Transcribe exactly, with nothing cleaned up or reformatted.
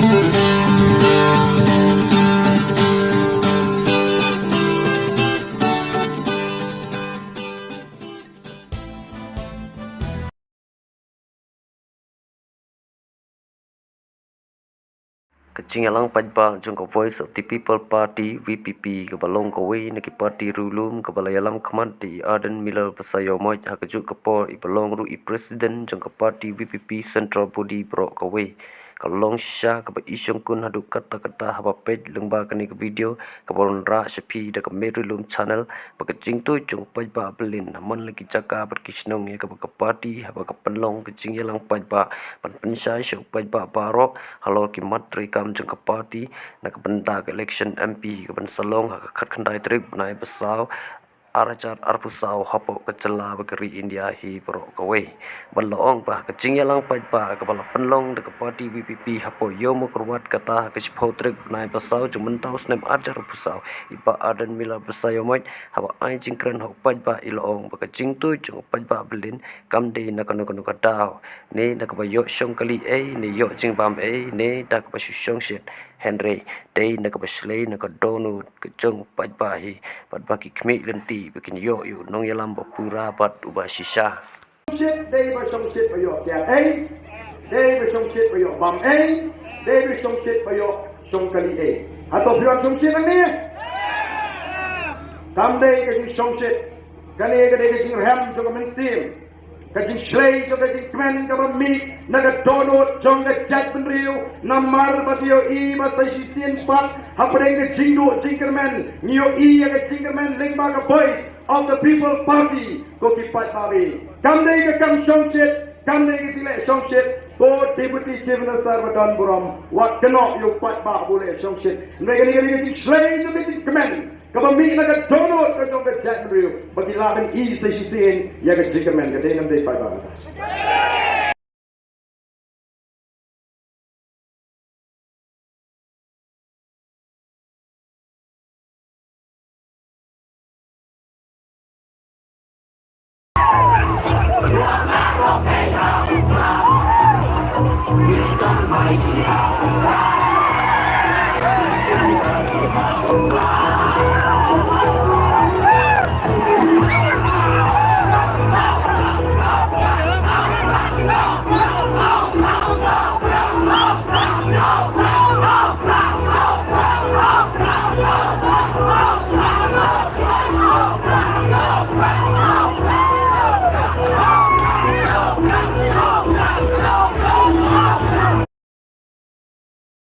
Ka jingïalang paidbah jong ka Voice of the People Party, V P P, kaba long kawei na ki party riewlum kaba la ïalam khmat da i Ardent Miller Basaiawmoit, ha kajuh ka por iba long ruh i president jong ka party V P P Central Body baroh kawei. Ka long shisha kaba i shongkun haduh katta katta haba peit lyngba kane ka video kaba wanrah sha phi da ka Mary Lum Channel, ba ka jingtuid jong u paidbah Berlin ha man la ki jaka bad ki shnong ïa kaba ka party haba ka pynlong ka jingïalang paidbah ban pynshai sha u paidbah baroh halor ki mat treikam jong ka party na ka bynta ka election M P kaban sa long ha ka khatkhyndai tarik bnai ba saw, ar hajar arphew saw, hapoh ka jylla bad ka ri India hi baroh kawei. Bad la ong ba ka jingïalang paidbah kaba la pynlong da ka party V P P hapoh Ïew Mawkyrwat kata ha ka shiphew tarik bnai ba saw jong mynta u snem ar hajar arphew saw, i Bah Ardent Miller Basaiawmoit, haba ai jingkren ha u paidbah i la ong ba ka jingtuid jong u paidbah Berlin kam dei na kano kano ka daw, ne na kaba ïoh shong kali ei, ne ïoh jingbam ei, ne da kaba shu shongshit. Hynrei dei na kaba shlei na ka dohnud ka jong u paidbah hi, bad ba ki khmih lynti ba kin ïoh ïa u nongïalam ba pura bad uba shisha. Shongshit dei ba shongshit ba ïoh kiad ei, dei ba shongshit ba ïoh bam ei, dei ba shongshit ba ïoh shong kali ei. Hato phi wan shongshit hangne? Kam dei ka jingshongshit. Kane ka dei ka jingrhem jong ka mynsiem. Ka jingshlei jong ka jingkmen kaba mih na ka dohnud jong ka jaitbynriew, namar ba ngi ïohi ba sa shisien pat hapdeng ka jingduh jingkyrmen ngi ïohi ïa ka jingkyrmen lyngba ka Voice of the People Party. Ko ki paidbah, kam dei ka kam shongshit, kam dei ka jingleh shongshit. Ko Deputy Chief Minister ba don burom, wat kynnoh ïa u paidbah ba u leh shongshit. Hynrei kane ka dei ka jingshlei jong ka jingkmen kaba mih na ka dohnud ka jong ka jaitbynriew, ba ki lah ban i sa shisien ïa ka jingkmen. Ka dei ne ym dei paidbah?